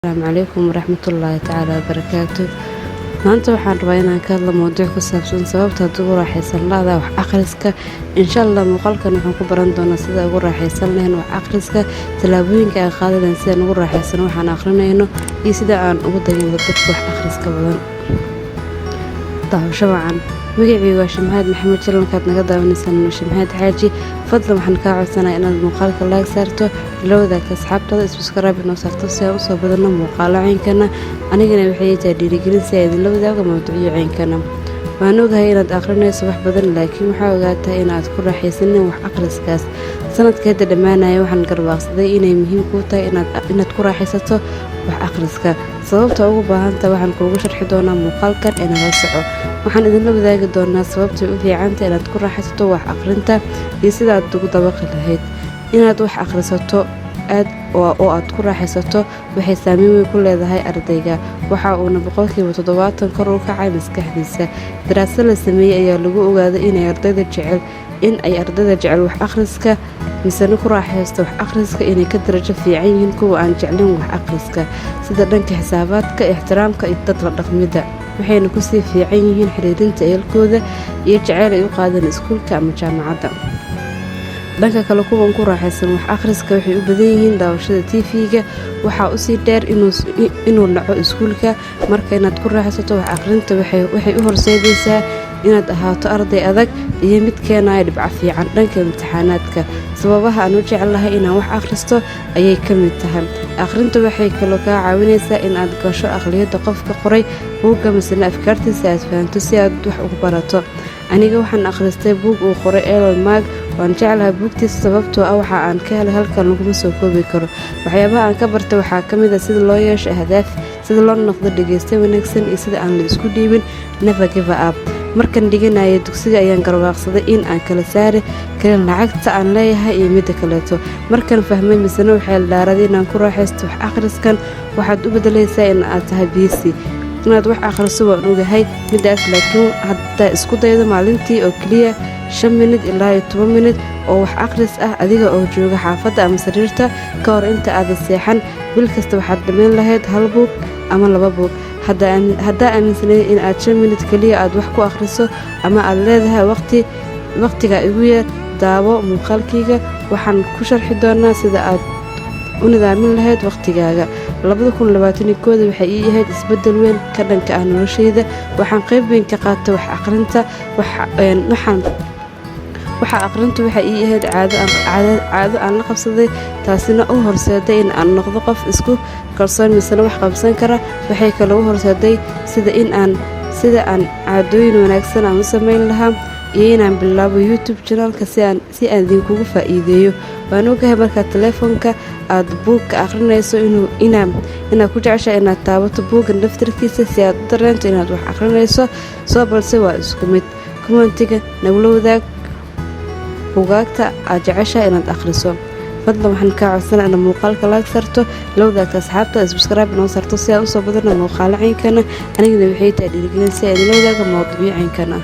Asalaamu calaykum waraxmatullaahi tacaala wabarakaatu. Maanta waxaan rabaa inaan ka hadlo mowduuc ku saabsan sababta aad ugu raaxaysan lahda wax akhriska. Insha Allah muuqaalkan waxaan ku baran doonaa sida ugu raaxaysan lahayn wax akhriska, tallaabooyinka aan qaadi lahayn sidaan ugu raaxaysan waxaan akhrinayno, iyo sida aan ugu dayano dadka wax akhriska badan. Daawasho wacan. Magacaygu waa Shamhaad Maxamed, channelkaad naga daawanaysaan waa Shamhaad Xaaji. Fadlan waxaan kaa codsanayaa inaad muuqaalka like saarto, la wadaagto asxaabtada, subscribe inoo saarto si aan usoo badano muuqaalo caynkana. Anigana waxay tahay dhiirigelin si aan idinla wadaago mawduucyo caynkana. Waan ogahay inaad akhrinayso wax badan, laakiin waxaa ogaataa inaad ku raaxaysanin wax akhriskaas. Sanadka hadda dhammaanaya waxaan garwaaqsaday inay muhiim kuu tahay inaad ku raaxaysato wax akhriska. Sababta ugu baahanta waxaan kuugu sharxi doonaa muuqaalkan ee nala soco. Waxaan idinla wadaagi doonaa sababtay u fiicanta inaad ku raaxaysato wax akhrinta iyo sida aad ugu dabaqi lahayd. Inaad wax akhrisato aad oo aad ku raaxaysato waxay saameyn weyn ku leedahay ardayga, waxa uuna 70% kor u kacay maskaxdiisa. Daraasad la sameeyey ayaa lagu ogaaday in ay ardayda jecel wax akhriska misena ku raaxaysto wax akhriska inay ka darajo fiican yihiin kuwa aan jeclin wax akhriska, sida dhanka xisaabaadka, ixtiraamka iyo dad la dhaqmidda. Waxayna kusii fiican yihiin xiriirinta ehelkooda iyo jaceyl ay u qaadeen iskuulka ama jaamacadda. Dhanka kale, kuwan ku raaxaysan wax akhriska waxay u badan yihiin daawashada TV-ga. Waxaa usii dheer inuu naco iskuulka. Marka inaad ku raaxaysato wax akhrinta waxay u horseedaysaa inaad ahaato arday adag iyo mid keenaya dhibco fiican dhanka imtixaanaadka. Sababaha aan u jeclahay inaan wax akhristo ayay ka mid tahay. Akhrintu waxay kaloo kaa caawinaysaa in aad gasho aqliyadda qofka qoray buugga, misena afkaartiisa aad fahanto si aad wax ugu barato. Aniga waxaan akhristay buug uu qoray Elon Musk. Waan jeclahay buugtiisa, sababtoo ah waxa aan ka helay halkan laguma soo koobi karo. Waxyaabaha aan ka bartay waxaa ka mid ah sida loo yeesho ahdaaf, sida loo noqdo dhegeyste wanaagsan, iyo sida aan la isku dhiibin, never give up. Markaan dhiganayay dugsiga ayaan garwaaqsaday in aan kala saari karin lacagta aan leeyahay iyo midda kaleeto. Markaan fahmay misena waxay dhaaraday inaan ku raaxaysto wax akhriskan. Waxaad u bedelaysaa in aad tahay busy inaad wax akhriso, waan ogahay middaas, laakiin haddaa isku daydo maalintii oo keliya 5 minid ilaa iyo 10 minid oo wax akhris ah, adiga oo jooga xaafadda ama sariirta ka hor inta aadan seexan, bil kasta waxaad dhammayn lahayd hal buug ama laba buug. Haddaa aaminsanayd in aad 5 minid keliya aad wax ku akhriso ama aad leedahay waqti, waqtiga igu yar, daawo muuqaalkayga. Waxaan ku sharxi doonaa sida aad u nidaamin lahayd waqtigaaga. 2021 waxay ii ahayd isbeddel weyn ka dhanka ah noloshayda. Waxaan qayb weyn ka qaatay wax aqrinta. Waxaan waxa aqrintu waxay ii ahayd caado aan la qabsaday, taasina u horseeday in aan noqdo qof isku kalsoon misena wax qabsan kara. Waxay kaloo u horseeday sida aan caadooyin wanaagsan aan u samayn lahaa iyo inaan bilaabo YouTube channelka si aan idinkugu faa'iideeyo. Waan ogahay markaad teleefonka aad buugka akhrinayso inaad ku jeceshahay inaad taabato buugga daftarkiisa si aad u dareento inaad wax akhrinayso soo, balse waa isku mid. Commentiga nagula wadaag buugaagta aad jeceshahay inaad akhriso. Fadlan waxaan kaa codsanaa inaad muuqaalka like sarto, la wadaagta asxaabta, subscribe inoo sarto si aan usoo badano muuqaalo caynkana. Anigana waxay tahay dhiirigelin si aan idinla wadaago mawduucyo caynkana.